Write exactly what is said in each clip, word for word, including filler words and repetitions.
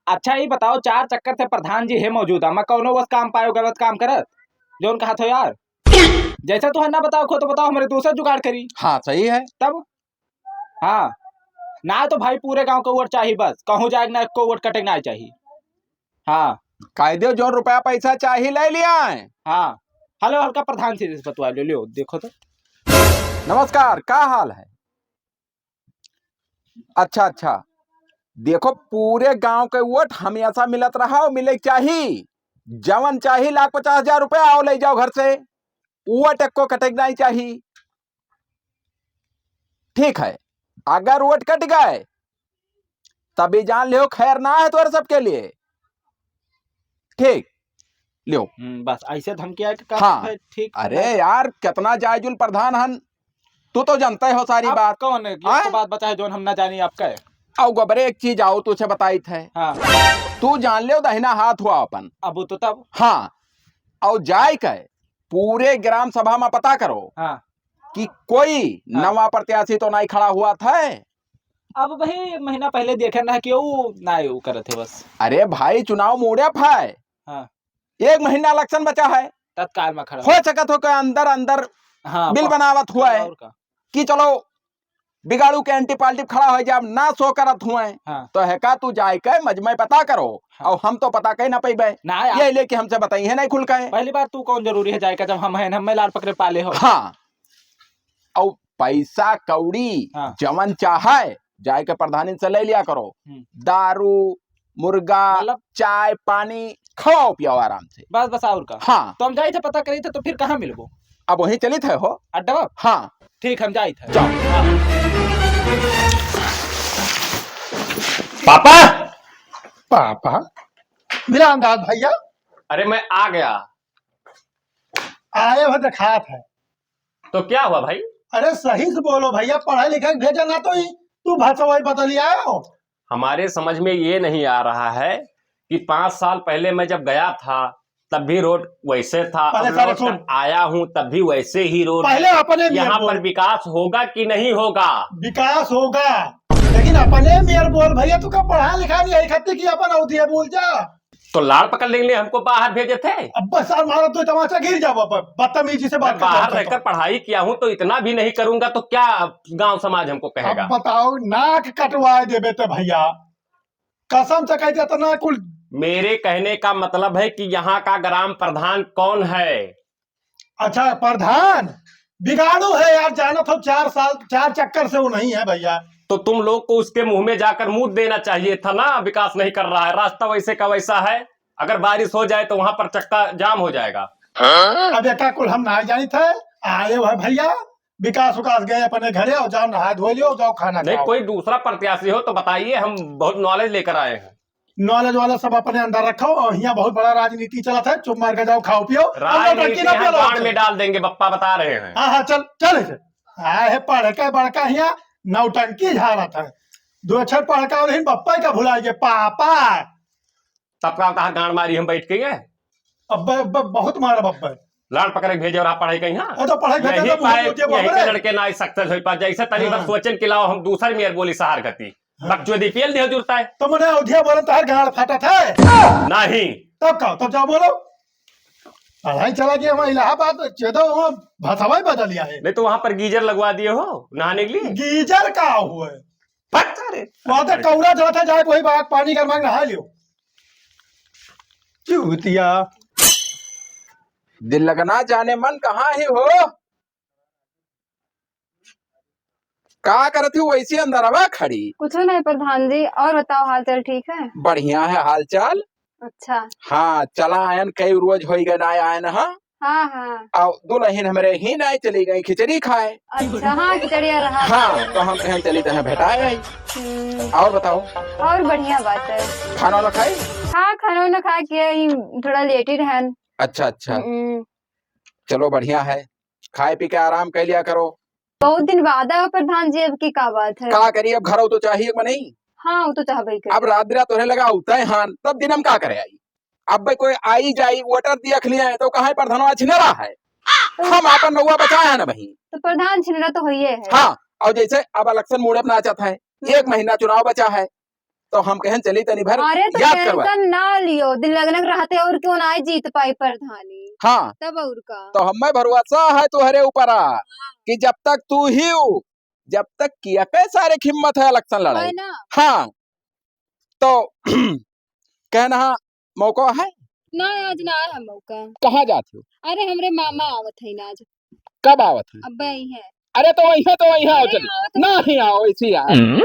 अच्छा, ई बताओ, चार चक्कर से प्रधान जी है मौजूदा, मैं कौनो बस काम पायो गलत काम करत? जौन कहा थो यार, जैसे तू हन्ना बताओ खो, तो बताओ, हमरे दूसर जुगाड़ करी। हाँ, सही है। तब? हाँ, ना तो भाई पूरे गाँव का वोट चाही बस, कहूँ जाए ना, एको वोट कटे ना चाही। हाँ। कह दियो, जौन रुपया पैसा चाही, ले लिया है। हाँ, हेलो, हल्का प्रधान से बतवा लो, लियो, देखो तो। नमस्कार, का हाल है? अच्छा, अच्छा, देखो, पूरे गांव के वोट हमेशा मिलत रहा और मिले के चाही। जवन चाही लाख पचास हजार रुपया, आओ ले जाओ घर से, वोट एको कटे के नहीं चाही। ठीक है, अगर वोट कट गए, तभी जान लियो खैर ना है तोहरे सबके लिए। ठीक, लियो। हम्म, बस ऐसे धमकिया के काम हाँ। है, ठीक अरे है। यार, कितना जायजुल प्रधान हन, तू तो जानते हो सारी अब बात। कौन है? ये हाँ? तो बात बचा है, जौन हम ना जानी आपका है। आओ गोबरे, एक चीज आओ तुझे बताई थे। हाँ। तू जान लियो दहिना हाथ हुआ अपन। अब वो तो तब। हाँ, और जाए के पूरे ग्राम सभा में पता करो हाँ। कि कोई हाँ। नवा प्रत्याशी तो नहीं खड़ा हुआ था। अब वही एक महीना पहले देखे ना कि वो ना वो करत है बस। अरे भाई, चुनाव मुड़े है। हाँ। एक महीना election बचा है। तत्काल में खड़ा। हो सकत हो कि अंदर अंदर हाँ, बिल पा- बनावत हुआ है और का? कि चलो बिगाड़ू के anti party खड़ा हो जाए, ना सो करत हुए। हाँ। तो है का तू जाए के मजमे पता करो हाँ। और हम तो पता कहीं ना पैबे। ना यार। ये लेके हमसे बताई है नहीं खुल के। पहली बार तू कौन जरूरी है जाए का, जब हम हैं, हमें लाड़ पकड़े पाले हो। हाँ। और पैसा कौड़ी हाँ। जवन चाहे जाए के प्रधानी से ले लिया करो। हम्म। दारू, मुर्गा, मतलब? चाय, पानी खाओ पियाओ आराम से। बस, बस और का? हाँ। तो हम जाई थे, पता करी थे, तो फिर कहाँ मिलबो? अब वहीं चली थे हो। अड्डा? हाँ। ठीक, हम जाई थे। जाओ। हाँ। पापा! पापा? मिला अंदाज भैया? अरे, मैं आ गया। आए हो देखात है। तो क्या हुआ भाई? अरे सही से बोलो भैया, पढ़ाई लिखाई भेजा ना तो ही तू भाषा वही बदल आए हो। हमारे समझ में ये नहीं आ रहा है कि पाँच साल पहले मैं जब गया था तब भी रोड वैसे था, पहले अब सारे लौट कर सुन। आया हूँ तब भी वैसे ही रोड है। पहले अपने मेयर यहाँ बोल। पर विकास होगा कि नहीं होगा? विकास होगा, लेकिन अपने मेयर बोल भैया, तू का पढ़ा लिखा नहीं है, खत्ती की अपन अवधि है, बोल जा। तो लाड़ पकड़ लेंगे, हमको बाहर भेजे थे। अब बस सार मारो तो तमाचा गिर जाओ, अब बदतमीजी से बात मैं करता बाहर हूँ। रहकर पढ़ाई किया हूँ तो इतना भी नहीं करूंगा तो क्या गांव समाज हमको कहेगा? अब बताओ, नाक कटवाए देबे तो भैया, कसम से कह देता ना कुल। मेरे कहने का मतलब है कि यहाँ का ग्राम प्रधान कौन है? अच्छा, प्रधान बिगाड़ू है यार, जानत हो, चार साल, चार चक्कर से वो नहीं है भैया। तो तुम लोग को उसके मुंह में जाकर मूत देना चाहिए था ना, विकास नहीं कर रहा है, रास्ता वैसे का वैसा है, अगर बारिश हो जाए तो वहां पर चक्का जाम हो जाएगा। अब एका कुल हम ना जानी थे, आए हुए भैया, विकास उकास गए अपने घरे और जाओ नहाए धो लियो, जाओ खाना नहीं, खाओ। कोई दूसरा प्रत्याशी हो तो बताइए, हम बहुत knowledge लेकर आए हैं। Knowledge वाला सब अपने अंदर रखो और यहाँ बहुत बड़ा राजनीति चलत है, चुप मार के जाओ, खाओ पियो, और राजनीति नौटंकी ना हम फैलाओ। गाड़ में डाल देंगे, बप्पा बता रहे हैं। हाँ, हाँ, चल, चल इसे। आए है पढ़ के बड़का हिया, नौटंकी झाड़त है। दो अक्षर पढ़ के और ही बप्पा का भुला गए, पापा। तब का कहा गाड़ मारी हम बैठ के ये? अब्बे, अब्बे, बहुत मार बप्पा। लाड़ पकड़ के भेजे और आप पढ़ाई कहीं, हाँ? वो तो पढ़ाई यही खत्म पाए, हो गया, यही बाप के रे। लड़के ना success हो पा, जैसे तनी बस हाँ। सोचन के लाओ हम दूसर मेयर बोली सहार गति। हाँ। बकचोदी पेल दिया जुड़ता है। तो मने अवधिया बोलन तहार गाल फाटत है। नहीं। तब का? तब जाओ बोलो। पढ़ाई चला गया हमारा इलाहाबाद, चेदो वो भाषावा ही बदल गया है। नहीं तो वहां पर गीजर लगवा दिए हो नहाने के लिए। गीजर का हुआ है? फट सारे। वहां तक कौड़ा जाता जाए, वही बाग पानी गरमा के नहा लियो। चूतिया। दिल लगना जाने मन कहाँ है हो? का करत ही वैसे अंदरवा खड़ी? कुछ नहीं प्रधान जी, और बताओ हाल चाल ठीक है? बढ़िया है हाल चाल। अच्छा। हाँ, चला आयन, कई रोज होई गए ना आयन, हाँ? हाँ, हाँ। और दुल्हन हमरे ही नहीं चली गई खिचड़ी खाए। अच्छा, हाँ, खिचड़िया रहा। हाँ, तो हम कहें चली तो भेटाए आई। हम्म। और बताओ? और बढ़िया बात है। खाना वाना खाई? हाँ, खाना वाना खा के ही थोड़ा लेटी रहन। अच्छा, अच्छा। हम्म। चलो बढ़िया है, खाए पी के आराम कर लिया करो। बहुत दिन बाद आयो प्रधान जी, अब की का बात है? का करी, अब घरौ तो चाहिए कि नहीं? हाँ, वो तो चाहबे ही करी। अब रात बिरात तोहरे लगा उतै हान, तब दिन हम का करे आई? अब भाई कोई आई जाई, वोटर देख लिया है, तो कहाँ प्रधानवा छिनरा है? तो हम आपन रउआ बचाए हैं ना बहिन। तो प्रधान छिनरा तो होइए है। हाँ, और जैसे अब election मुड़े पे नाचत है, हम्म। एक महीना चुनाव बचा है, तो हम कहेन चली तनी भर अरे तो याद करवा। Tension ना लियो, दिन लगनक रहते और क्यों ना जीत पाई प्रधानी। हाँ। तब और का? तो हमें भरोसा है तोहरे ऊपर आ, कि जब तक तू ही हो, जब तक किया के सारे हिम्मत है election लड़ाई। है ना? हाँ। तो कहना मौका है? ना, आज ना है मौका। कहाँ जात हो? अरे हमरे मामा आवत है ना आज। कब आवत है? अब वही है। अरे तो वही है, तो वही है, अरे चल। आवत है। ना ही आओ, इसी यार। हम्म।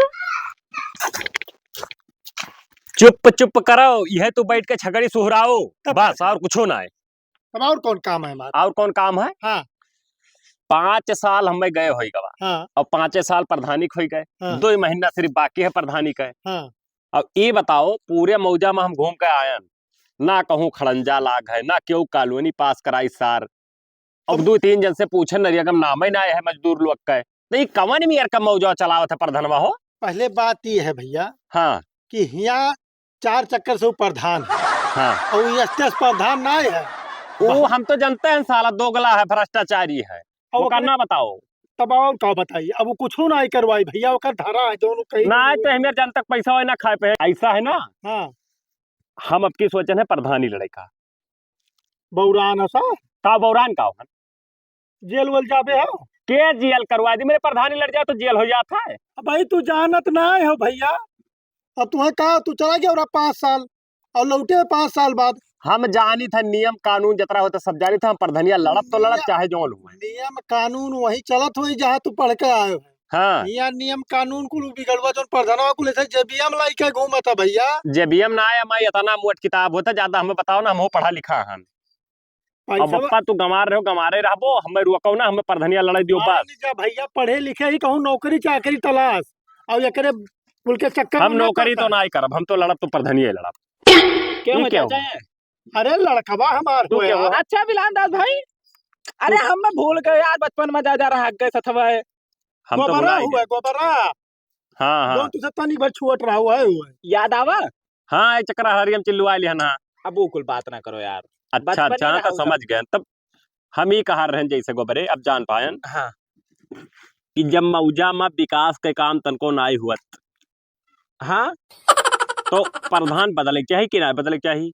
चुप चुप करो, यह तो बैठ के छगड़ी सुहराओ, तब बस, और कुछो ना है। अब और कौन काम है हमारा? और कौन काम है? हाँ। पाँच साल हमें गए होई गवा। हाँ। अब पाँचे साल प्रधानी क होई गए। हाँ। दो ही महीना सिर्फ बाकी है प्रधानी का। हाँ। अब ये बताओ, पूरे मौजा में हम घूम के आयन, ना कहूँ खड़ंजा लाग है, ना केहू कॉलोनी पास कराई सार। अब अब दो तीन जन से पूछे, नरिया का नाम ही ना है मजदूर लोग का। तो ये कवन मेर का मौजा चलावत है प्रधनवा हो? पहले बात ये है भैया हाँ। कि हियाँ चार चक्कर से वो प्रधान है। हाँ। और ये स्टेज प्रधान ना है। वो बहुत हम तो जानते हैं, साला दोगला है, भ्रष्टाचारी है। और वो ओकरे करना बताओ। तब और का बताई, अब वो कुछो ना करवाई भैया, ओकर धरा है, जौन कहीं ना, तो हमें जन तक पैसा होए ना खाए पे, ऐसा है ना। हाँ। हम अब की सोचन है प्रधानी लड़े का। बौरान है सा? का बौरान का हो? जेल वेल जाबे हो? के जेल करवा दी? मेरे प्रधानी लड़ जाओ तो जेल हो जाता है। अब भाई तू जानत ना हो भैया, अब तुम्हें का, तू चला गया रहा पाँच साल और लौटे पाँच साल बाद। हम जानी था नियम कानून जतरा होता सब जानी था, हम प्रधनिया लड़ब तो लड़ब नियम, चाहे जौन हुए। नियम कानून वही चलत होई जहाँ तू पढ़ के आए हो। हाँ। यहाँ नियम कानून कुल बिगड़वा जौन प्रधनवा कुल ऐसे जेबिया में लाई के घूमत है भैया। जेबिया में ना आया, मैं इतना मोट किताब होता, ज्यादा हमें बताओ ना, हम हो पढ़ा लिखा हन। अब पैसा बप्पा तू गंवार रहो, गंवारे रहबो, हमें रुकौ ना, हमें प्रधनिया लड़ाई दियो मान बस। लीजा भैया, पढ़े लिखे ही कहूँ नौकरी चाकरी तलाश, और एकरे कुल के चक्कर हम में ना नौकरी तो पड़ता। ना ही करब, हम तो लड़ब तो प्रधनिया ही लड़ब। क्यों ई हो क्या चाचा हुआ? है? अरे लड़कवा हमार तू हुआ क्या यार। हुआ? अच्छा बिलान दास भाई, अरे तू हम भूल गए यार, बचपन में जा जा रहा गए सथवा है। हम तो गोबरा भुला ही हुआ, गए। गोबरा। हाँ, हाँ। जो तुझे तनी भर छुअट रहा हुआ है, हुआ है। याद आवा? हाँ, एक चक्कर हरियम चिल्लुआ लिया ना। अब वो कुल बात ना करो यार। अच्छा, बचपन अच्छा, में हाँ, तो रहा समझ गए। तब हम ही कहा रहन जैसे गोबरे, अब जान पायन। हाँ। कि जब मौजा में विकास के काम तनको नाई हुअत। हाँ। तो प्रधान बदले के चाही कि ना बदले के चाही?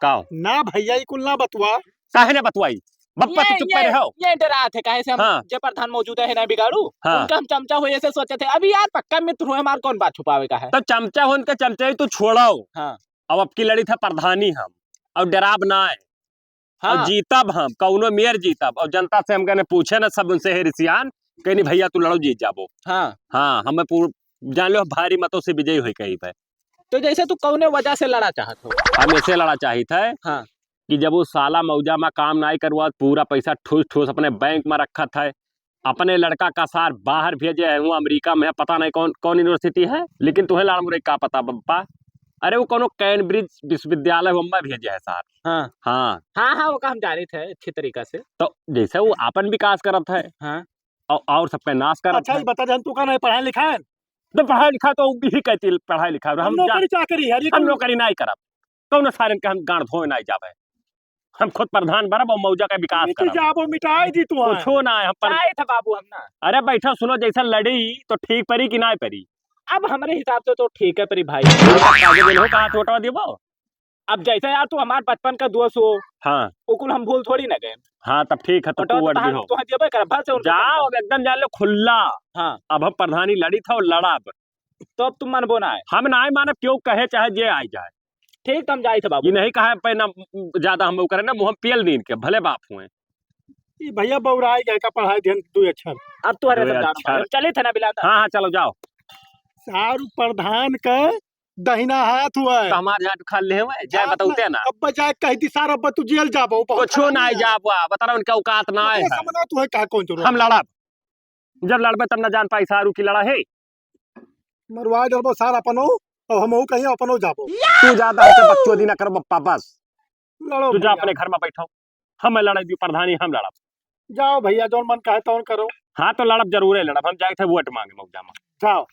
का हो? ना भैया, ई कुल ना बतुआ। काहे ना बतुआई? बप्पा ये, तू चुप ये, रहो। ये डरात है, काहे से हम हाँ। जे प्रधान मौजूदा है ना बिगाड़ू, हाँ। उनका हम चमचा होए ऐसे सोचे थे। अभी यार पक्का मित्र हुए, हमार कौन बात छुपावे का है? तो चमचा हो उनका चमचा ही तू छोड़ो। हाँ। अब अब की लड़ी था प्रधानी हम, और डराब ना है। हाँ। और जीतब हम, कौनो मेर जीतब, और जनता से हम कहने पूछे ना सब उनसे, "हे रिसियान, कहनी भैया तू लड़ो जीत जाबो।" हाँ। हाँ, हमें पूर-, जान लो भारी मतों से विजयी होई कहीं पे। तो जैसे तू कौने वजह से लड़ा चाहत हो? हम ऐसे लड़ा चाहित है हाँ। कि जब वो साला मौजा में काम नाई करवा, पूरा पैसा ठूस ठूस अपने बैंक में रखत है, अपने लड़का का सार बाहर भेजे है, वो अमेरिका में है, पता नहीं कौन, कौन university है, लेकिन तुम्हें लाड़ मुरे का पता बप्पा। अरे वो कौनो कैम्ब्रिज विश्वविद्यालय वो में भेजे है सार। हाँ। हाँ। हाँ, हाँ, वो काम जानित है अच्छी तरीका से। तो जैसे वो आपन विकास करत है हाँ। और, और सबका नाश करत अच्छा, है। ये बता दे, हम तू का नहीं पढ़ा लिखा है? तो पढ़ा लिखा तो वो भी कहती पढ़ा लिखा है। हम हम नौकरी जा-, चाकरी है, ये हम तो नौकरी नहीं करब। कौनो सारन के हम गांड धोए नहीं जाबे। हम खुद प्रधान बनब और मौजा का विकास मिट करब। जाबो, मिटाई दी तू। कुछो ना है, हम पर- काहे था बाबू हम ना? अरे बैठो, सुनो, जैसा लड़ी तो ठीक परी कि ना परी? अब हमरे हिसाब से तो ठीक है परी भाई। आगे दिन हो कहाँ चोटवा देबो? अब जैसे यार तू हमार बचपन का दोस्त हो, हाँ। ओकुल हम भूल थोड़ी ना गए। हाँ, तब ठीक है, तो और तो कुवड़ तहार भी हो। तो हदिया पे कर, भर से उनको जाओ, समझा। अब एकदम जान लो खुल्ला। हाँ। अब हम प्रधानी लड़ी था और लड़ब। तो अब तुम मानबो ना है। हम ना मानब, क्यों कहे चाहे जे आई जाए। ठीक, तो हम जाई थे बाबू। ये नहीं कहा पे ना ज्यादा हम वो करें ना, मुँह हम पेल दीन के, भले बाप हुए। ई भैया बौराई गए का पढ़ाई ध्यान दू अक्षर। अब तू हरे अरे सब जानो अच्छा। भाई, हम चली थे ना बिलाता। हाँ, हाँ, चलो जाओ। सारू प्रधान के दहिना हाथ हुआ है। तो हमार जाट खा ले हुए, जाए जाट बताओ ना, ते ना। अब जाए कह दी सार, अब तू जेल जाबो, बहुत कुछो खराब ना है। जाबो, बता रहा उनका औकात ना है। समझा तू है का कौन जरूरत हम है? लड़ब, जब लड़बे तब ना जान पाई सारू की लड़ा है। मरवा डरबो सार अपनो, और हमहू कहीं अपनो जाबो। तू ज्यादा हमसे बकचोदी ना कर बप्पा, बस। लड़ो तू जा भैया। अपने घर में बैठो, हम लड़ाई दी प्रधानी, हम लड़ब। जाओ भैया, जौन मन कहे तौन करो। हाँ, तो लड़ब जरूर है, लड़ब। हम जाए थे वोट मांगे मौजा में। जाओ।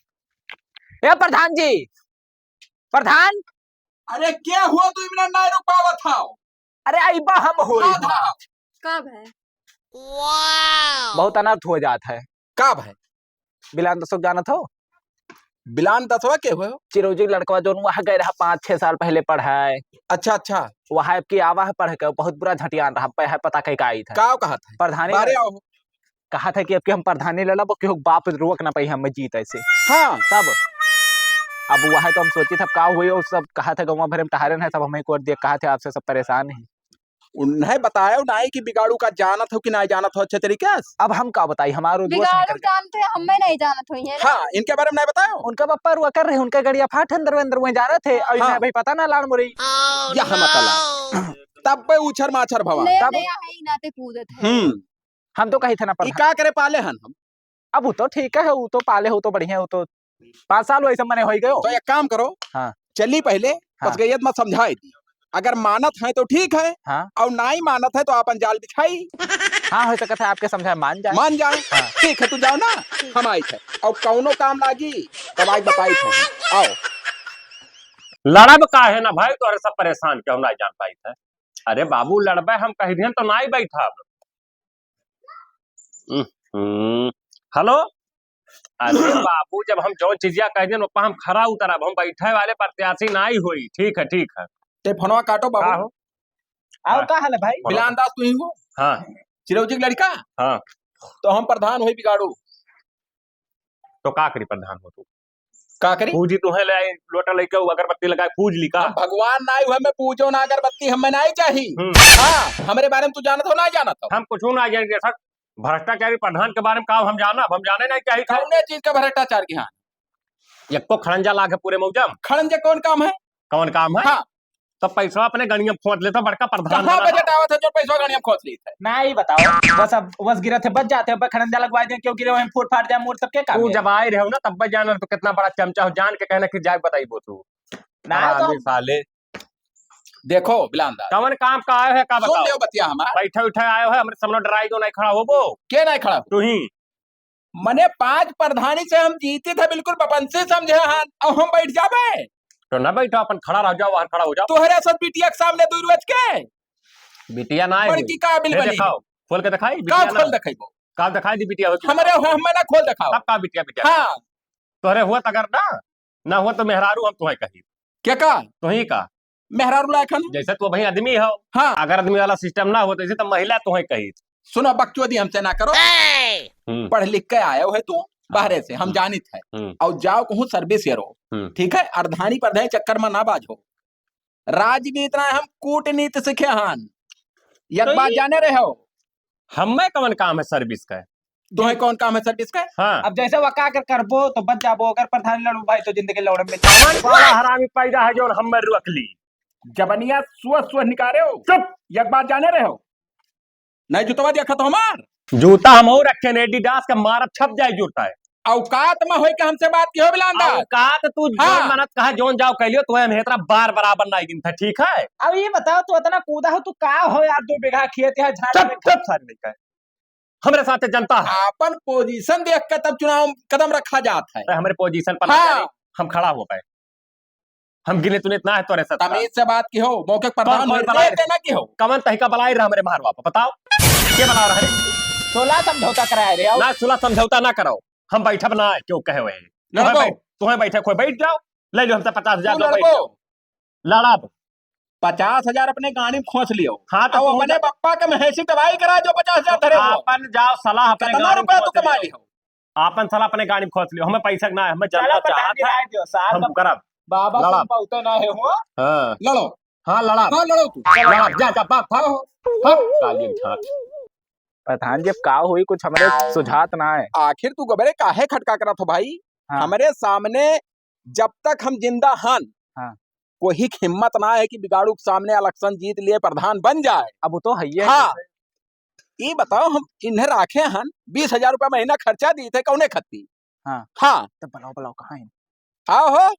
ए प्रधान जी, प्रधान। अरे क्या हुआ, तू इमना ना रुक पावत हो? अरे आइबा हम होई। हाँ, हाँ। कब है? बहुत अनर्थ हो जात है। का भाई? बिलान तो सब जानत हो। बिलान दसवा के हो? चिरौजी लड़कवा जोन वहाँ गए रहा पाँच छह साल पहले पढ़ाए। अच्छा, अच्छा। वहाँ अब की आवा है पढ़ के, बहुत बुरा झटियान रहा, पै-, है पता कहीं का आई था। का कहत है? प्रधानी बारे लड़-, आओ। कहा था कि अब की हम प्रधानी ले लब, केहू बाप रोक ना पाई हम जीत ऐसे। हाँ। तब अब वहाँ तो हम सोची था का हुई, वो सब कहा था गाँव भरे में टहरन है, सब हमें कोड दिए, कहा थे आपसे सब परेशान है। उन्हें बतायो नाई कि बिगाड़ू का जानत हो कि नाई जानत हो अच्छे तरीके से? अब हम का बताई, हमारो दोस्त बिगाड़ू निकल गए। जानते हैं, हमें नहीं जानत होई है ना। हाँ, इनके बारे में नाई बतायो। उनका पप्पा रुआ कर रहे, उनका गड़िया फाट अंदर अंदर वहीं जा रहे थे, और हाँ। इन्हें भाई पता ना लाड़ मुरई। यह मत ला। तब पे उछर माछर भवा। नया तब नया है ही नाते कूदत है। हम्म। हम तो कही थे ना ई प्रधान। का करे पाले हन हम? अब वो तो ठीक है, वो तो पाले हो तो बढ़िया, वो तो पाँच साल वैसे मने होई गयो। तो एक काम करो, हाँ। चली पहले, हाँ। बस गई मत समझाई दी। अगर मानत है तो ठीक है, हाँ। और नाई मानत है तो आपन जाल बिछाई। हाँ, हो सकत है आपके समझाए मान जाए। मान जाए। हाँ। ठीक है, तू जाओ ना, हम आई थे। और कौनो काम लागी, तब आई बताई थे। आओ। लड़ब काहे ना भाई, तोहरे सब परेशान क्यों ना जान पाई थे? अरे बाबू, लड़बे हम कह दिहन तो नाई बैठब। हम्म, हेलो। अरे बाबू, जब हम जौन चीजिया कह देन, ओपा हम खरा उतरब, हम बैठे वाले प्रत्याशी नाई होई। ठीक है, ठीक है। ते फोनवा काटो बाबू। का हो? आओ, हाँ। का हाल है भाई? फोनवा बिलान दास तू ही हो? हाँ। चिरौजी के लड़का? हाँ। तो हम प्रधान होई बिगाड़ू। तो का करी प्रधान हो तू? का करी? पूजी तुहे ले आई, लोटा लेके उ अगरबत्ती लगाए, पूज ली का? हम भगवान ना आई, हमें पूजो ना अगरबत्ती, हमें ना आई चाही। हम्म। हाँ, हमरे बारे में तू जानत हो, ना जानत हो? हम कुछ ना जाने, जैसा भ्रष्टाचारी प्रधान के बारे में का हम जानब? हम जाने नहीं चाही। कौने चीज का भ्रष्टाचार के यहाँ? एको खड़ंजा लाग है पूरे मौजा में। खड़ंजा कौन काम है? कौन काम है? हाँ। तो पैसवा अपने गणिया में खोस लेता, बड़का प्रधान कहाँ बना। बजट आवत है जो पैसवा गणिया में खोस लेता है? ना, ई बताओ, बस अब बस गिरत है, बच जाते हैं, अब खड़ंजा लगवा दे, क्यों गिरे वहीं फूट फाट जाए, मूड़ सबके काम तू है। जब आए रहे हो ना, तब जान तो कितना बड़ा चमचा हो, जान के कहना कि जाए बताई बो तू। ना, तो हरामी साले। देखो, बिलांदा। कवन काम का आयो है, का सुन बताओ? लियो बतिया हमार। बैठे उठे आयो है, हमरे सामने डराई जो नहीं खड़ा होबो। के नहीं खड़ा हो? तू ही। मने पाँच प्रधानी से हम जीती थे, बिल्कुल बपंसी समझे हन, अब हम बैठ जाबे? तो ना बैठो, अपन खड़ा रह जाओ, वहाँ खड़ा हो जाओ। तोहरे सब बिटिया के सामने दू रोज के? बिटिया ना है। बड़की का बिल ये बनी? दिखाओ, खोल के दिखाई, का बिटिया ना। खोल दिखाइबो? का दिखाई दी बिटिया हो? हमरे हो, हमें ना खोल दिखाओ। तब का बिटिया, बिटिया? हाँ। तोहरे हुआ त अगर ना, ना हुआ तो मेहरारू हम तुहे कही। के का? तुही का? मेहरारू लायक है ना? जैसे तू भाई आदमी हो। हाँ। अगर आदमी वाला सिस्टम ना हो तो इसे तो महिला तुहे कही। सुनो बकचोदी हमसे ना करो। हम्म। पढ़ लिख के आयो है तू बाहरे से, हम हम्म। जानित है। हम्म। और जाओ कहूँ सर्विस करो। हम्म। ठीक है, अर्धानी परधानी चक्कर में ना बाझो। राजनीति ना है, हम कूटनीति सीखे हन। एक तो बात ये जाने रहे हो? हमें कौन काम है सर्विस का? तुहे कौन काम है सर्विस का? हाँ। अब जैसे वका कर करबो तो बच जाबो, अगर प्रधान लड़ू भाई तो जिंदगी लौड़े में। कौन साला हरामी पैदा है जो हमें रुअक ली? जबनिया सुअ सुअ निकारे हो। चुप। एक बात जाने रहे हो? नहीं जुतवा देखा तो हमार। जूता हम और रखे ने, एडिडास का मारा छप जाए जूता है। औकात में होई के हमसे बात की हो बिलांदा? औकात तू हाँ। जोन मनत कहा जोन जाओ कह लियो, तो हम हेतरा बार बराबर ना गिनता, ठीक है? अब ये बताओ, तू इतना कूदा हो, तू का हो यार, दो बीघा खेत है, झाड़ चुप, में चुप। सारी नहीं कहे। हमरे साथ जनता है। आपन पोजीशन देख के तब चुनाव कदम रखा जात है। अरे हमरे पोजीशन पर ना हाँ। करे, हम खड़ा हो पाए। हम गिने चुने इतना है तोरे साथ। तमीज से बात की हो, मौके पर कौन, प्रधान कौन हो, बलाए देते रहे? ना की हो। कवन तहिका बलाए रहा हमरे मारवा पर, बताओ। के बला रहा रे? सुलह समझौता कराए रहे हो। ना, सुलह समझौता ना कराओ। हम बैठब ना, क्यों कहे हुए? लड़बो। तुहें बैठ-, तुहें बैठे कोई बैठ जाओ, ले लो हमसे पचास हजार तू लो, बैठ लड़बो। जाओ। लड़ब। पचास हजार अपने गाड़ी में खोस लियो। हाँ, तो अब तू अपने जा। बप्पा के महेशी दवाई करा जो पचास हजार धरे हो। आपन जाओ सलाह अपने कितना गाड़ी में रुपया खोस तू कमा लियो। लियो? आपन सलाह अपने गाड़ी में खोस लियो। हमें पैसा ना है, हमें जनता चलो, चाहत प्रधान जी, है। आए जो, साहब हम का करब। बाबा लड़ब। तुम बहुते ना है हुआ। हाँ। लड़ो। हाँ, लड़ब। हाँ, लड़ो तू। लड़ब, जा, जा, भाग, भाग। हाँ। भाग, काली ठाट। प्रधान जी, अब का होई, कुछ हमरे सुझात ना है। आखिर तू गबरे काहे खटका करत हो भाई? हाँ। हमरे सामने जब तक हम जिंदा हन, हाँ। कोई हिम्मत ना है कि बिगाड़ू के सामने इलेक्शन जीत लिए प्रधान बन जाए। अब वो तो है ही है हाँ। जैसे। ये बताओ, हम इन्हें राखे हन, बीस हजार रुपया महीना खर्चा दी थे, कौने खत्ती? हाँ। हाँ। तब बुलाओ, बुलाओ, कहाँ है? आओ हो,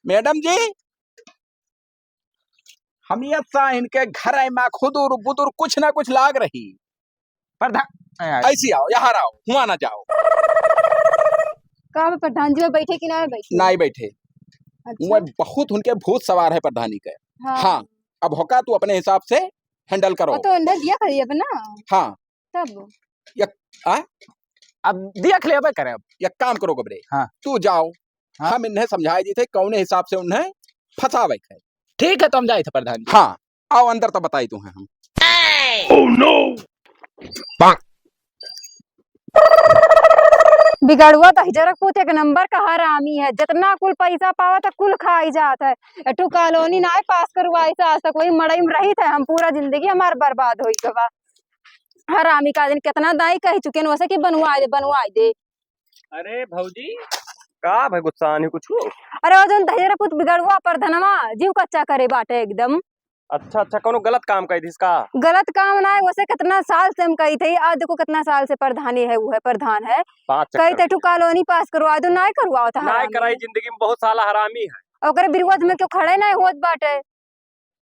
मैडम जी, हम ये सा इनके घर आए, माँ खुदुर बुदुर कुछ ना कुछ लाग रही। प्रधान, ऐसी आओ, यहाँ आओ, हुआ ना जाओ। का बा प्रधान जी, वो बैठे कि ना बैठे? नाई बैठे। अच्छा। वो बहुत उनके भूत सवार है प्रधानी के। हाँ। हाँ, अब होका तू अपने हिसाब से handle करो। वो तो अंदर दिया करिए अब ना। हाँ। तब? या, आ? अब देख लेबे करे अब। एक काम करो गबरे, हाँ। तू जाओ, हाँ। हम इन्हें समझाए दी थे कौने हिसाब से उन्हें फंसावे के है। ठीक है, तो हम जाए थे प्रधान जी। हाँ, आओ अंदर तो बताई तुम्हें हम। Oh no! बिगड़ुआ दहिजरक पूत एक नंबर का हरामी है, जितना कुल पैसा पावत है कुल खाई जात है। एठू कॉलोनी नाय पास करवाई से आज तक वही मड़ई में रहित है, हम पूरा जिंदगी हमार बर्बाद होई गवा। हरामी का दिन कितना दाई कह चुके हैं वैसे कि बनवाई दे, बनवाई दे। अरे भौजी, का भाई गुस्सा आनी कुछ हो? अरे वो जौन दहिजरा पूत बिगड़ुआ परधनवा जीव कच्चा करे बाटे एकदम। अच्छा, अच्छा, कौनो गलत काम कही थी इसका? गलत काम ना है, वैसे कितना साल से हम कही थे, आज देखो कितना साल से प्रधानी है, वो है प्रधान है। पाँच कही चक्कर। थे ठू कॉलोनी पास करवा दो, ना करवाओ था नाय हरामी। कराई, जिंदगी में बहुत साला हरामी है। ओकरे विरोध में क्यों खड़े ना होत बाटे?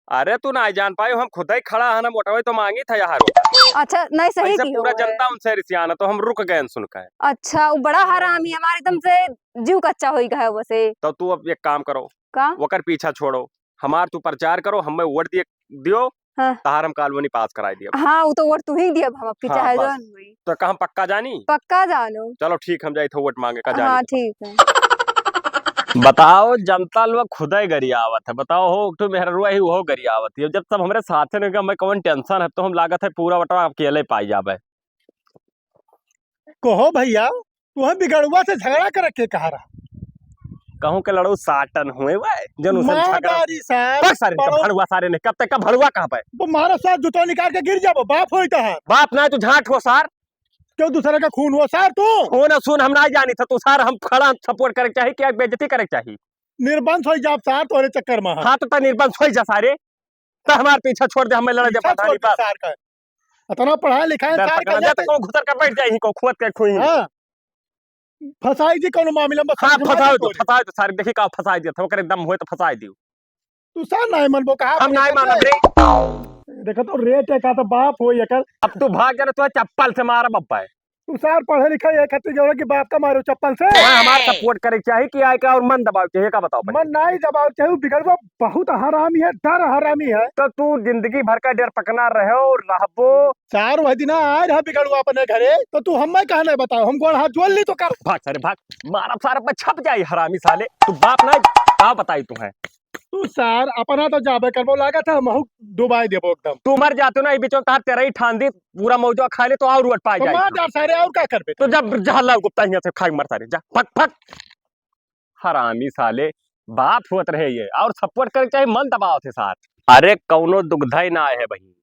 अरे तू ना जान पायो, हम खुद ही खड़ा है ना, मोटवे तो मांगी था यार। अच्छा, नहीं सही ऐसे की पूरा हो जनता है। उनसे रिसियाना, तो हम रुक गए सुन के। अच्छा, वो बड़ा हरामी हमारे एकदम से जीव कच्चा होई गया है वैसे। तो तू अब एक काम करो, का? ओकर पीछा छोड़ो, हमार तू प्रचार करो, हमें वोट दिए दियो, हाँ। तहार हम कॉलोनी पास कराई दियो। हाँ, वो तो वोट तू ही दियो, हम आपकी हाँ, चाहे बस। जौन हुई। तो का हम पक्का जानी? पक्का जानो। चलो ठीक, हम जाई थे वोट मांगे का जानी हाँ, तो। ठीक है। बताओ, जनता लोग खुदे गरियावत है। बताओ हो, एक ठो मेहररुआ ही वो गरियावत है। जब सब हमरे साथे नहीं, हमें कौन टेंशन है, तो हम लागत है पूरा बटवा अकेले पाई जाबे। कहो भैया, तुहे बिगड़ुआ से झगड़ा करे के कहा रहा? कहूँ के लड़ू साटन हुए बे, जन उसे मार झगड़ा। डारी सार, बस सारे इनका पड़ो- भड़ुआ सारे ने, कब तक का भड़ुआ कहाँ पे? वो मारो सार, जूता निकाल के गिर जाबो, बाप होई तहार। बाप ना, तू झाट हो सार। क्यों दूसरे का खून हो सार तू? हो ना सुन, हम ना जानी था तू सार, हम खड़ा, हम support करे के चाही कि बेइज्जती करे के चाही? निर्वंश होई जाब सार तोरे चक्कर में। हाँ, तो ता निर्वंश होई जा सारे, तो हमार पीछा छोड़ दे, हमें लड़े दे पीछा पता छोड़ नहीं दे बस। सार का। इतना पढ़ा लिखा है, डर सार पकड़ा का जाए तो जाते। कौन घुसर के बैठ जाए, इनको खुद के खुई। हाँ। फंसाई जी कौनो मामला में, हाँ, समझ में फंसाओ तो, कोई। फंसाओ तो सारे, देखी का फंसाई दिया था, ओकरे दम हुए तो फंसाई दियो। तू सार नाय मनबो कहा हम नाय मानब रे। देखो तो रेट है का तो बाप हो एकर। अब तू भाग जा ना, तू चप्पल से मारब अब भाई। तू सार पढ़े लिखे ये खातिर जो है कि बाप का मारो चप्पल से। वहाँ हमार support करे के चाही कि आए का और मन दबावे के चाही, का बताओ पहले? मन नाई दबावे के चाही, बिगड़वा बहुत हरामी है, डर हरामी है। तो तू जिंदगी भर का डर पकना रहे और रहबो। सार वह दिन आए रहा बिगड़वा अपने घरे, तो तू हमें कहा नहीं बताओ, हम गोड़ हाथ जोड़ ली तो कर। भाग सारे भाग, मारब सारे पे छप जाई हरामी साले। तू बाप ना, का बताई तू है? तू सार अपना तो जाबे करबो, लागत है हमहू डुबाई देबो एकदम। तू मर जाते ना, ई बीच में तार तेरा ही ठान दी, पूरा मौजवा खा ले तो और वोट पाई तो जाई। मार डार सारे, और का करबे? तो जब जहला गुप्ता हियां से खाई मर सारे, जा, फक, फक। हरामी साले, बाप होत रहे ये, और support करे के चाही, मन दबावत है सार। अरे कौनो दुगधई ना आए है बहिन,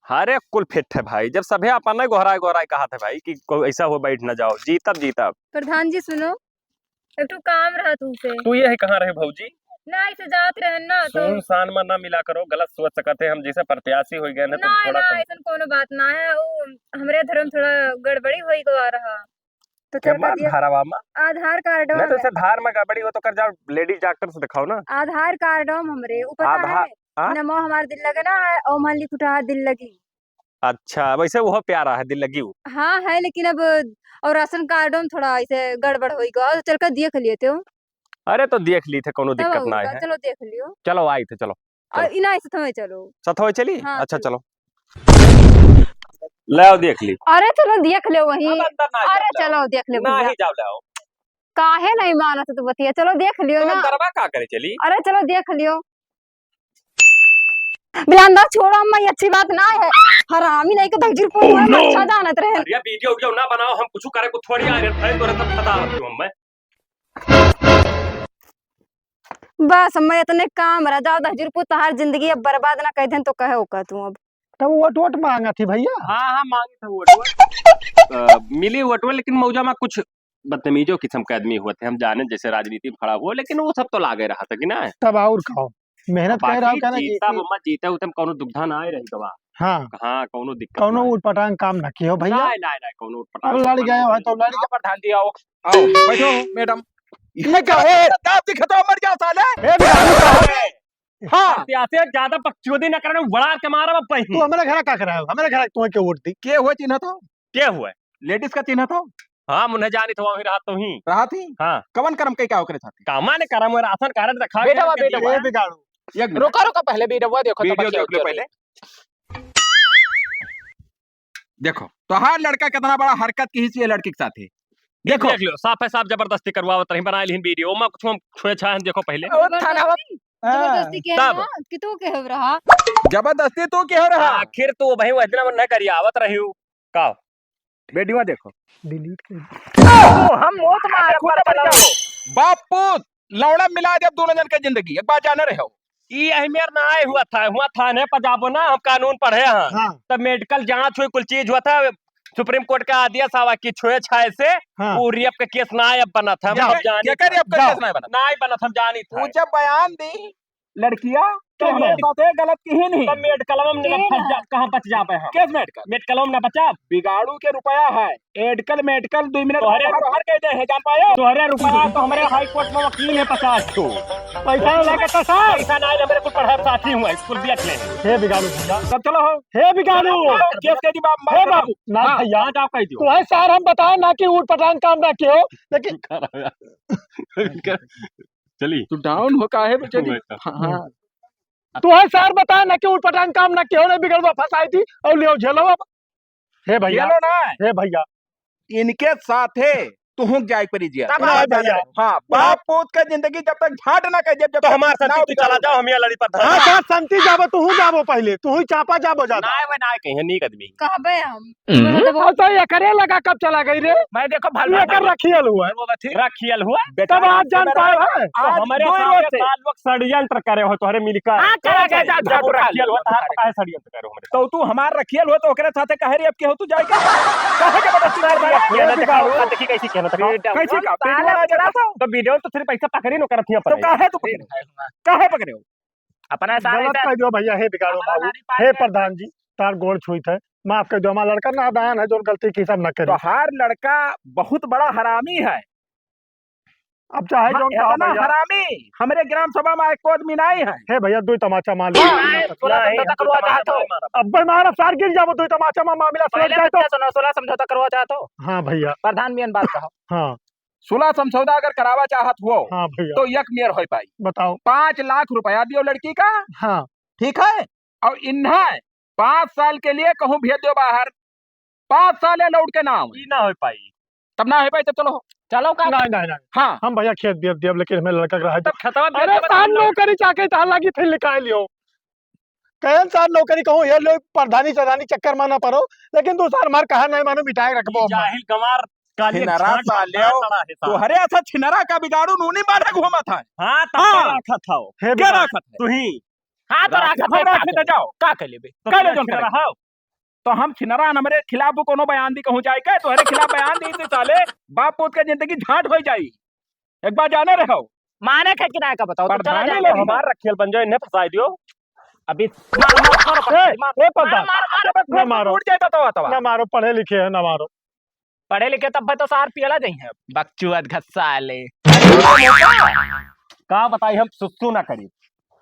हरे कुल फिट है भाई। जब सभे अपन नहीं गोहराए गोहराए कहा था भाई कि कोई ऐसा हो बैठ ना जाओ, जीतब जीतब। प्रधान जी सुनो, एक ठो काम रहा तुमसे। तू ये है कहाँ रहे भौजी? ना, ऐसे जात रहन ना, तो सुनसान में ना मिला करो, गलत सोच सकत है, हम जैसे प्रत्याशी हो गए ना, तो ना, थोड़ा ना, सा ऐसन कोनो बात ना है, वो हमरे धर्म थोड़ा गड़बड़ी होई गवा रहा। तो के चल कर मार दिया। धारावा में? आधार कार्ड नहीं तो में। इसे धार में गड़बड़ी हो तो कर जाओ, लेडीज डॉक्टर से दिखाओ ना। आधार कार्ड में हमरे, ऊ पता आधार, है? हाँ? नमो हमार दिल लगे ना है, ओमन लिख उठा दिल लगी। अच्छा, वैसे वो प्यारा है, दिल लगी वो। हाँ, है, लेकिन अब और राशन कार्डो में थोड़ा ऐसे गड़बड़ होई गवा, तो चल कर देख लिए तो। अरे, तो देख ली थे, कोनो तब दिक्कत और ना का, है। चलो देख लियो। चलो, आई थे, चलो, और चलो। इना ऐसे थमे चलो। सथवे चली? हाँ, अच्छा, चलो। चलो। ले आओ, देख ली। अरे, चलो देख लो वहीं। अब अंदर ना अरे, जाओ, ले आओ। चलो देख लो ना भैया। ही जाओ, ले आओ। काहे नहीं मानत तू बतिया? चलो देख लियो तो ना। अंदरवा का करे चली? अरे, चलो देख लियो। बिलांदा छोड़ो अम्मा, ये अच्छी बात ना है। हरामी नहीं के दहिजर को Oh, no! अच्छा जानत रहे। अरे वीडियो वीडियो ना बनाओ, हम कुछ करे को थोड़ी आ रहे हैं, तोरे सब पता रहती हूँ मैं। बस अम्मा इतने काम रह जाओ, दहिजर को तहार जिंदगी अब बर्बाद ना कर देन तो कहे ओका तू अब। तब वोट वोट मांगा थी भैया। हाँ, हाँ, मांगे थे वोट वोट। अ, मिली वोट वोट, लेकिन मौजा में कुछ बदतमीजो किस्म के आदमी हुए थे, हम जाने जैसे राजनीति में खड़ा हुआ, लेकिन वो सब तो लागे रहा था कि ना। तब और का हो? मेहनत कर रहा बाकी का ना कि जीता कि बम्मा जीता, उतम कौनो दुविधा ना आए रही गवा। हाँ। हाँ, कौनो दिक्कत कौनो ना आए। उटपटांग काम ना कियो भैया। नहीं, नहीं, नहीं, कौनो उटपटांग अब लड़ काम गए नहीं हो तो किया। लड़ गए। प्रधान जी आओ, आओ, बैठो मैडम। ये क्या है? दांत दिखा तो मर जाओ साले। ए, बिहारी साहब। हाँ। त्यासे ज्यादा बकचोदी ना करने, वड़ा के मारा मैं पही। तू हमारे घर का करा है? हमारे घर तुम्हें क्यों वोट दी? के हुए चिन्ह तो? के हुए? लेडीज का चिन्ह तो? हाँ, मुन्ने जानी तो वहीं रहा तो ही। रहा थी? हाँ। कवन करम कई का ओकरे साथे? कामा ने करम हुए, राशन कार्ड दिखा बेटा के वा, दिया बेटा वा। हुआ। ए बिगाड़ू। एक मिनट। रोका, रोका, पहले वीडियो देखो तो वीडियो बच्चे देख लो उज्जर पहले। देखो, तोहार लड़का कितना बड़ा हरकत किहिस ये लड़की के साथे। देखो। देख लो, साफ है साफ जबरदस्ती करवावत रही, बनाए लिहिन वीडियो, ओमा कुछ हम छुए छाए हैं, देखो पहिले। ओ, थाना जबरदस्ती? हाँ। जबरदस्ती के तब? ना, कि तू के हो रहा? जबरदस्ती तू के हो रहा? आखिर तू भाई वह दिन न करियावत रही हूँ। का? वीडियो देखो। डिलीट कर। ओ, हम मौत मारे खुद पर मर जाओ। बाप पूत, लौड़ा मिला दे अब दोनों जन के जिंदगी, एक बात जाने रहे हो। ई अहमियर ना आए हुआ था, हुआ थाने पर जाबो ना, हम कानून पढ़े हैं। हाँ। तब मेडिकल जांच हुई, कुल चीज हुआ था, सुप्रीम कोर्ट का आदेश आवा कि छुए छाए से हाँ। वो रेप का केस ना अब बनत है, हम केकर, अब जानी केकर था। रेप का जाओ। केस ना बनत? ना बनत, हम जानी था। वो जब बयान दी लड़किया, तो तो हमरे मेड-, साथे गलत किहिन ही। तब मेडिकल में ना फंस जा, कहाँ बच जाबे हम? केस मेडिकल? मेडिकल में ना बचा। बिगाड़ू के रुपया है, एडकल मेडिकल दुई मिनट तोहरे बाहर, बाहर कह दे है, जान पायो? तोहरे रुपया तो हमरे हाई कोर्ट में वकील है पचास ठो। पैसा ना लगे तो सर। पैसा ना आए, हमरे कुल पढ़ाई साथी हुआ, स्कूल दिया ले। हे बिगाड़ू भैया। तब चलो हो। हे बिगाड़ू। केस के जी बाप, हे बाबू, ना हाँ, भैया। हाँ, जाओ कह दियो। तू है सर, हम बताए ना कि ऊट पटांग काम ना कियो, लेकिन चली। तू डाउन हो काहे बे, चली। वही तो। हाँ, हाँ। तू है सर, बताए ना कि ऊट पटांग काम ना कियो, नहीं बिगड़वा फंसाई थी और लियो झेलो अब। हे भैया, झेलो ना। हे भैया। इनके साथे तुहूँ जाए पड़ी जिया। तब ना आओ भैया। हाँ, बाप पूत के जिंदगी जब तक झाट ना कर, जब, जब तो तक हमार ना संती तू बिगाड़ो। चला जाओ, हम यहाँ लड़ी पर हाँ, धर। बात संती जाबो, तुहूँ जाबो पहले, तुहूँ चापा जाबो ज्यादा। ना, वे ना कहीं, नीक आदमी। कहबे हम। हम्म। बोला तो और तो एकरे लगा कब चला गई रे? मैं देखो भल तू भल एकर भल रखियल हुआ। वो बथी। रखियल हुआ। बेटा, तब आज जान मेरा पाए है। तो आज हमरे दो सामने रोज से। साल लोग षड्यंत्र करे हो तोहरे मिलकर। हाँ, करा तो गया, जा, जब जा, वो रखियल हुआ, तहार पता है षड्यंत्र करे हो हमरे तो साथ। तू हमार रखियल हुआ तो ओकरे साथे कहे रे अब केहू तू जाए के? कहे के बता तू मार मार। कहना देखा, देखी कैसी कहना देखा। कैसी का? पेट वाला देखा तो? तो वीडियो तो सिर्फ ऐसा पकड़ी नो करत ही तो अपन। काहे तू पकड़े? काहे पकड़े हो? अपना सारे गलत कह दियो भैया, हे बिगाड़ू बाबू, हे प्रधान जी, तार गोड़ छुइत है, माफ कर दियो, हमार लड़का नादान है, जो गलती की सब न करे। तोहार लड़का बहुत बड़ा हरामी है। अब चाहे हाँ, जौन कहो इतना भैया। हरामी हमरे ग्राम सभा में एको आदमी नहीं है। हे भैया, दुई तमाचा मार लो। हाँ, सुलह समझौता करवा चाहत हो। अब्बे मारब सार, गिर जाबो, दुई तमाचा में मामला सुलझ पहले जाए तो। बच्चा सुनो, सुलह समझौता करवा चाहत हो। हाँ भैया। प्रधान मियन बात कहो। हाँ। सुलह समझौता अगर करावा चाहत हो, हाँ भैया। तो एक मेर होई पाई। बताओ। पाँच लाख रुपया दियो लड़की का। हाँ। ठीक है? और इन्हें पाँच साल के लिए कहूँ भेज दो बाहर, पाँच साल या लौट के ना आवे। ई ना हो पाई। तब ना हो पाई, तब चलो। चलो का? नहीं, नहीं, नहीं। हाँ। हम भैया खेत बेच दियब, लेकिन हमें लड़का के रहे दो। तब खेतवा बेच अरे देबे, साल तब नौकरी चाके तहार लागी फिर निकाल लियो। कहेन सार नौकरी कहूँ, ये लोग प्रधानी चौधानी चक्कर में ना पड़ो, लेकिन तू सार मार कहा नहीं मानो, मिटाए रखबो ई हम। जाहिल गंवार, काली छिनरा झाट साले, झाट लड़ा है सार। तोहरे ऐसा छिनरा का बिगाड़ू नूनी मारे घूमत है। हाँ, तब हाँ। का राखत हौ? हे क्या बिगाड़ू। राखत है? तू ही। हाँ, तो राखत राखत है, हम का राखत है, करे? जाओ। का कर लेबे? तो का ले तू जौन छिनरा करे? हौ? तो हम छिनरा, हमरे खिलाफ वो कोनो बयान दी कहूँ जाए के, तोहरे खिलाफ बयान दी तो साले बाप पूत के जिंदगी झाट हो जाई। एक बार जाने रहो। माने के किराए का बताओ, तो चला प्रधानी जाए। लोग हमार रखियल बन जाओ, इन्हें फंसाई दियो। अभी मार, मार, मारो, ए, मार, ए, प्रधान, मार, मार, मार। ना मारो। टूट जाए तो, तो, तो। ना मारो, पढ़े लिखे है, ना मारो। पढ़े लिखे तब तो सार पियला जाई है। बकचोद घसाले। का बताई हम सुसु ना करी।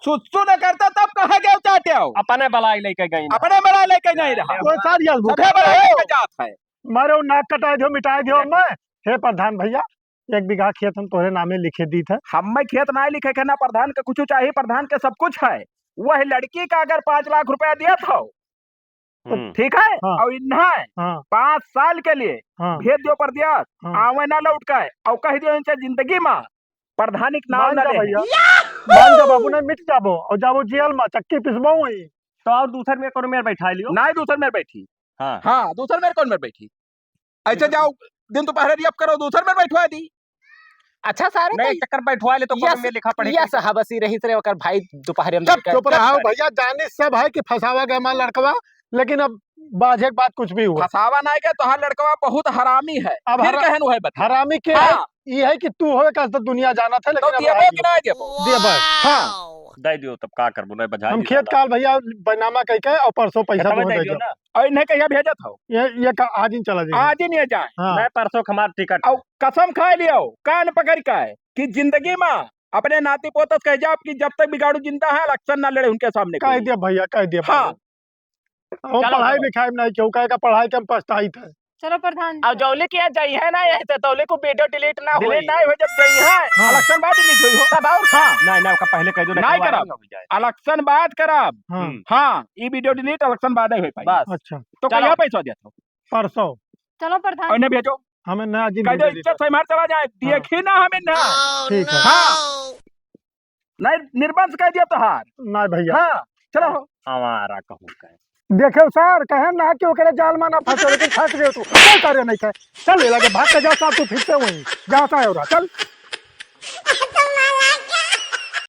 सुसु ना करता तब कहाँ गए चाटे हो? अपने बलाई लेके गई ना। अपने बलाई लेके गई रहा। तो सार ये सभे बलाई लेके जात है। मारो नाक कटाए दियो, मिटाए दियो मैं। हे प्रधान भैया, एक बीघा खेत हम तोहरे नामे लिखे दीत है। हमें खेत नाहीं लिखे के ना, प्रधान के कुछ चाहिए, प्रधान के सब कुछ है। वह लड़की का अगर पाँच लाख रुपया दिया था, तो हम्म। ठीक है, हाँ। और इन्हें हाँ। पाँच साल के लिए हाँ। भेज दियो परदेस, हाँ। आवे ना लौट के, और कह दियो इनसे जिंदगी में प्रधानी के नाम मान ना जा ले। भैया, मान जा बाबू, नहीं मिट जाबो, और जाबो जेल में, चक्की पिसबो वहीं। तो और दूसर में कोनो मेर बैठा लियो। नहीं, दूसर मेर बैठी। हाँ। हाँ, दूसर मेर कौन मेर बैठी? ऐसे जाओ, दिन दोपहर रेप करो, दूसर में बैठवा दी। अच्छा सारे, नहीं, तो चक्कर बैठवा ले तो ये कोनो में लिखा पढ़े यस के। हबसी रही रे, ओकर भाई दोपहर में चुप, लेकर चुप रहा हो भैया, जाने सब है कि फंसावा गया हमार लड़कवा, लेकिन अब बाझे के बाद कुछ भी हुआ। फंसावा ना गया, तोहार लड़कवा बहुत हरामी है। अब फिर हरा-, कहन है बता। हरामी के हाँ। है, ये है कि तू होवे का तो दुनिया जानत है, तो लेकिन अब देबो है कि नहीं देबो? देबो। हाँ। दे दियो, तब का करबो, नहीं बजा हम दियो खेत दादा। काल भैया बैनामा कह के और परसों पैसा खेतवा तुम्हें दे दे दियो दियो। ना। और इन्हें कहिया भेजत हो? ये, ये का, आज ही चला जाएगा। आज ही नहीं जाए। हाँ। मैं परसों हमार टिकट। और कसम खा लियो, कान पकड़ के, कि जिंदगी में अपने नाती पोतस कह जाओ कि जब तक बिगाड़ू जिंदा है, इलेक्शन ना लड़े उनके सामने कह कोई। दिया भैया, कह दिया हाँ। भैया। हम चलो, पढ़ाई चलो। लिखाई में नहीं, क्यों कहे का पढ़ाई के हम पछताई थे। चलो प्रधान जी। अब जौले किया जाई है ना, यही से तौले को वीडियो डिलीट ना डिलीट होई। नहीं हो, जब जाई है, हाँ। इलेक्शन बाद डिलीट होई हो। तब और हाँ। नहीं, नहीं, ओका पहले कह दो, नहीं नहीं करब। हो जाए। इलेक्शन बाद करब। हाँ। हम्म। हाँ, ई वीडियो डिलीट इलेक्शन बाद ही हो पाई। बस। अच्छा। तो चलो। कहिया पैसा देत हो? परसों। चलो प्रधान। और इन्हें भेजो। हमें ना जी कह नहीं दो, दे इज्जत से मार चला जाए, हाँ। देखी ना हमें ना। ठीक है। हाँ। नहीं, निर्बंध कह दिया तोहार। नहीं भैया। हाँ, चलो हो। हमारा कहूँ का। देखे सर, कहे ना कि ओकरे जाल में ना फंसे, लेकिन फंस गए तू। चल करे नहीं थे। चल ले लगे, भाग के जा साहब, तू फिर से वहीं। जाता है उरा, चल।